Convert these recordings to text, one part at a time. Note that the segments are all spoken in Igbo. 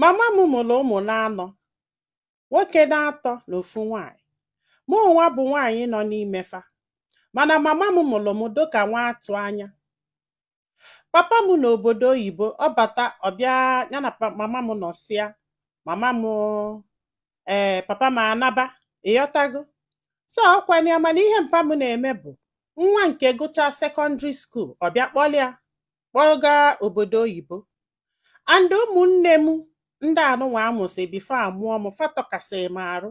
Mama m mụrụ ụmụ na-anọ, nwoke na-atọ na ofu nwaanyị. Mụ nwa bụ nwaanyị nọ n'ime fa, mana mama m mụrụ m dịka nwa atụ anya. Papa m n'obodo oyibo, ọ bata ọbịa ya na mama m nọsịa, mama m, ee, papa m anaba, ịghọtago? So ọkwana ya, mana ihe mpa m na-eme bụ nwa nke gụchaa secondary school, ọ bịa kpọlịa kpọga obodo oyibo. And ụmụnne m ndị anụnwa amụsị before amụọ m, fatọkasịrị m arụ.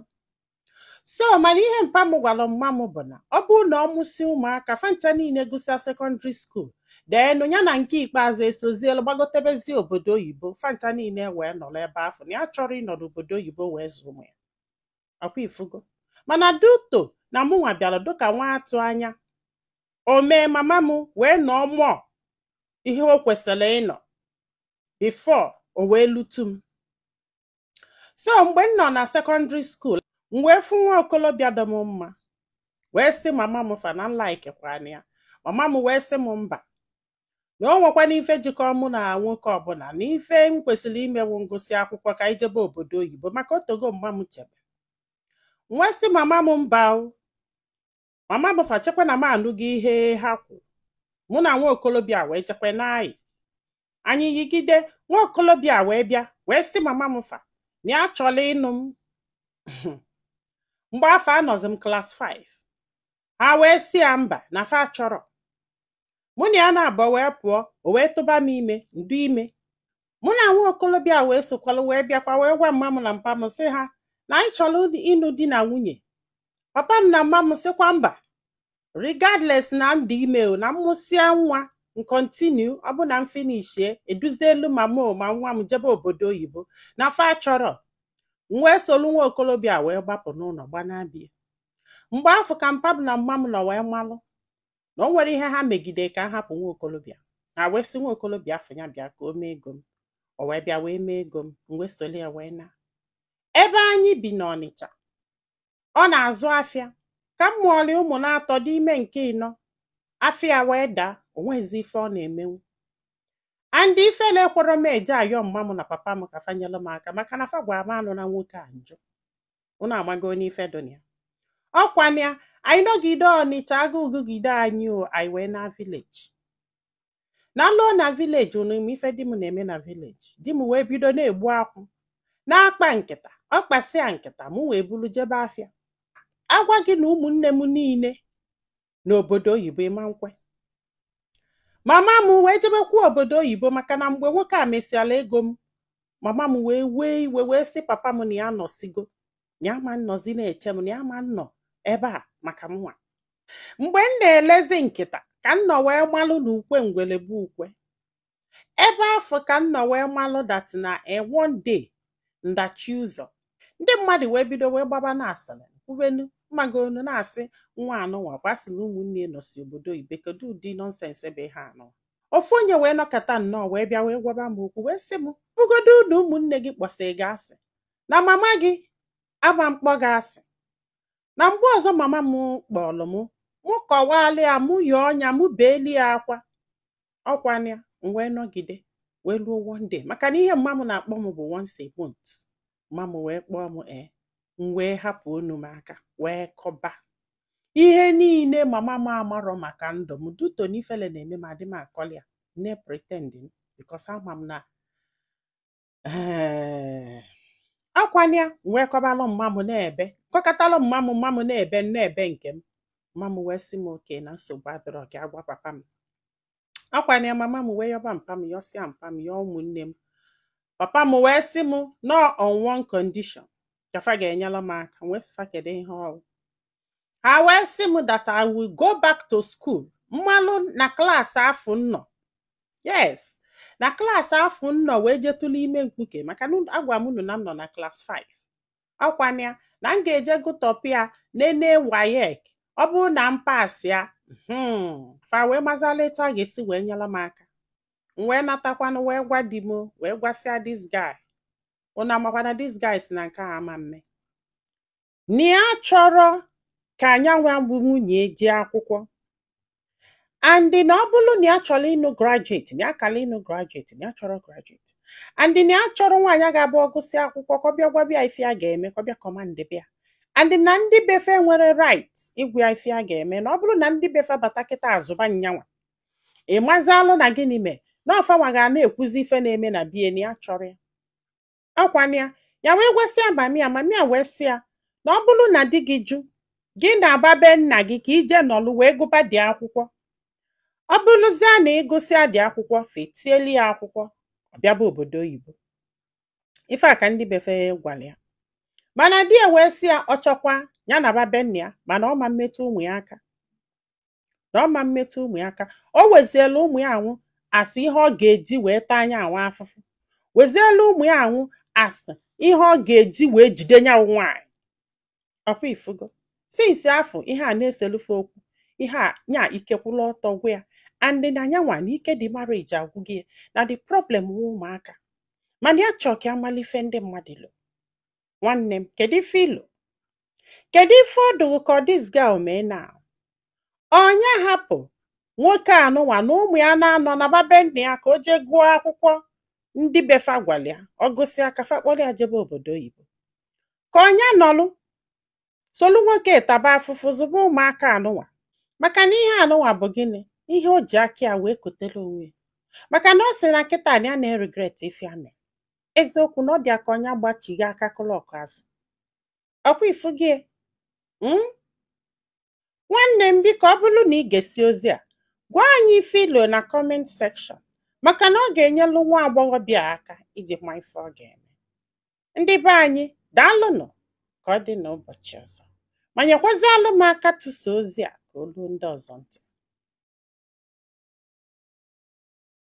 So mana ihe mpa m gwara mma m bụ na ọ bụrụ na ọ mụsị ụmụaka fanta niile gụsịa secondary school, deenụ ya na nke ikpeazụ esozielu gbagotebezi obodo oyibo, fanta niile wee nọrọ ebe afọ na ya chọrọ ịnọ n'obodo oyibo wee zụọ ụmụ ya. Ọkwa ifugo? Mana duto na mụnwa bịara dịka nwa atụ anya, o mee mama m wee nọọ mụọ ihe o kwesịrị ịnọ before o wee lutu m. So mgbe m nọ na secondary school, m wee fụ nwa okolobịa dị m mma, wee sị mama m fa na m likekwana ya. Mama m wee sị m mba, na o nwekwana ife jikọ mụ na nwoke ọbụla, na ife m kwesịrị imewu ngụsị akwụkwọ ka anyị jebe obodo oyibo, maka otogo mma m chebe. M wee sị mama m mba o. Mama m fa chekwa na m anụghị ihe ha kwu. Mụ na nwa okolobịa wee jekwe n'ayị anyị yigide. Nwa okolobịa wee bịa wee sị mama m fa na ya chọrọ ịnụ m. Mgbe afọ anọzi m class 5. Ha wee sị ya mba, na fa chọrọ mụ na ya na-abọ. Wee pụọ, o wee tụba m ime, ndu ime. Mụ na nwa okolobịa wee sokwalụ wee bịakwa wee gwa mma m na mpa m, sị ha na anyị chọrọ ịnụ di na nwunye. Papa m na mma m sịkwa mba, regardless na m dị ime o, na m mụsịa nwa m continue, ọ bụ na m finishie eduzielu mama o ma nwa m jebe obodo oyibo, na fa chọrọ. M wee solu nwa okolobịa wee gbapụ n'ụlọ gbanabie. Mgbe afọ ka mpa m na mma m nọ wee malụ na o nwere ihe ha megide ka a hapụ nwa okolobịa. Ha wee sị nwa okolobịa afọ ya bịa ka o mee ego m. O wee bịa wee mee ego m, m wee solu ya wee na ebe anyị bi n'Ọnịcha. Ọ na-azụ afịa. Ka m mụọrọ ụmụ na-atọ, dị ime nke ịnọ, afịa wee daa, o nwezi ife ọ na-emenwu. And ifele ekwero m eje ayọ mma m na papa m ka fa nyelụ m aka, maka na fa gwara m anụ na nwoke a njụ. Unu amago onye ife dị na ya. Ọkwana ya, anyị nọgide Ọnịcha, agụụ gụgide anyị o, anyị wee na village na lụọ na village. Unu ma ife di m na-eme na village? Di m wee bido na-egbu akwụ na-akpa nkịta. Ọ kpasịa nkịta, m wee bulu jebe afịa. Agwa gị na ụmụnne m niile n'obodo oyibo, ịma nkwe. Mama m wee jebekwa obodo oyibo, maka na mgbe nwoke a mesịala ego m, mama m wee wee iwe wee sị papa m na ya nọsigo, na ya ma nnọzi na-eche m, na ya ma nnọ ebe a maka m nwa. Mgbe m na-elezi nkịta ka m nọ wee malụ na ukwe ngwele bụ ukwe ebe afọ, ka m nọ wee malụ that na a one day ndachi ụzọ ndị mmadụ wee bido wee gbaba na asịrị kwubenu mmagonu na-asị nwa anụnwa kwasị na ụmụnne nọsi obodo oyibo, kedu ụdị nonsense bụ ihe anụ? Ofu onye wee nọkọta nnọọ wee bịa wee gwaba m okwu, wee sị m bụgodo na ụmụnne gị kpọsị gị asị, na mama gị ama mkpọ gị asị. Na mgbe ọzọ mama m kpọrọ m, mụ kọwalị ya, mụ yọọ ọnya, mụ beeli ya akwa. Ọkwana ya, m wee nọgide wee luo one day, maka na ihe mma m na-akpọ m bụ once a month. Mma m wee kpọọ m, ee, m wee hapụ onu m aka wee kọba ihe niile mama m amarọ maka ndụ m duto na ifele na-eme m adị m akọli ya ne pretend m, because ama m na ee akwana ya. M wee kọbalụ mma m na-ebe, kọkatalụ mma m, mma m na-ebe na-ebe nke m. Mma m wee sị m oke na nsogbu adịrọ gị, agwa papa m. Akwana ya, mama m wee yọba mpa m, yọsịa mpa m, yọọ ụmụnne m. Papa m wee sị m nọ on one condition ka fa ga-enyere m aka. M wee sị fa kedu ihe ọwụ? Ha wee sị m that I will go back to school, mmalụ na class afọ nnọ, yes, na class afọ nnọ wee jetụlụ ime mkpuke, maka na agwa m unu na m nọ na class 5. Ọkwana ya, na m ga-eje gụtọpịa nene WAEC, ọ bụrụ na m pass ya, fa wee mazala etu a ga-esi wee nyere m aka. M wee natakwanụ wee gwa di m, wee gwasịa this guy. Unu amakwa na this guy si na nke a ama mme, na ya chọrọ ka anyanwa bụ nwunye jee akwụkwọ. And na ọ bụrụ na ya chọrọ ịnụ graduate, na ya kala ịnụ graduate, na ya chọrọ graduate, and na ya chọrọ nwaanyị ga-abụ ọgụsị akwụkwọ ka ọ bịa gwa bịa ife ya ga-eme, ka ọ bịa command bịa. And na ndị befe nwere right ịgwa ya ife ya ga-eme, na ọ bụrụ na ndị befe bata kịta azụba nyanwa, ị mazalụ na gịnị mee na ọfanwa ga na-ekwuzi ife na-eme na bie, na ya chọrọ ya. Ọkwana ya, ya wee gwasị ya mami ya, mami ya wee sị ya na ọ bụrụ na di gị jụ gị na-aba be nna gị ka ije nọlụ wee gụba dị akwụkwọ, ọ bụrụzie na ịgụsịa dị akwụkwọ, fetieli ya akwụkwọ, ọ bịaba obodo oyibo. Ife a ka ndị befe gwara ya. Mana di ya wee sị ya ọ chọkwa ya naba be nna ya, mana ọ ma mmetụ ụmụ ya aka, na ọ ma mmetụ ụmụ ya aka. O weziela ụmụ ya anwụ asị ihe ọ ga-eji wee taa anya anwụ afụfụ, weziela ụmụ ya anwụ asị ihe ọ ga-eji wee jide nyanwụ nwaanyị. Ọkwa ifugo since afọ ihe a na-eselufe okwu, ihe a nya ikekwụla ọtọ gwa ya. And na nyanwa na ike dị marriage agwụghị ya, na the problem wụ ụmụaka, mana ya chọọ ka amalife ndị mmadụ lo. Nwanne m, kedu ife ilo? Kedu ife ọ dụrụ ka this girl mee na ọnya hapụ nwoke anụnwa na ụmụ ya na-anọ na be nna ya ka o jee gụọ akwụkwọ ndị befa gwara ya, ọ gụsịa ka fa kpọrọ ya jebe obodo oyibo, ka ọnya nọlụ solu nwoke taba afụfụ zụba ụmụaka anụnwa? Maka na ihe anụnwa bụ gịnị? Ihe o ji aka ya wee kotere onwe ya. Maka na ọ sị na kịta na ya na-regret ife ya mere. Eziokwu na ọ dị ka ọnya gbachigha aka clock azụ. Ọkwa ifu gị? Nwanne m, biko, ọ bụrụ na ị ga-esi ozi a, gwa anyị ife ilo na comment section, maka na ọ ga-enyelu nwa agbọghọbịa aka iji ma ife ọ ga-eme. Ndị be anyị, daalụnụ. Ka ọ dị n'ụbọchị ọzọ, ma nyekwazialụ m aka tụsa ozi a ka o luo ndị ọzọ ntị.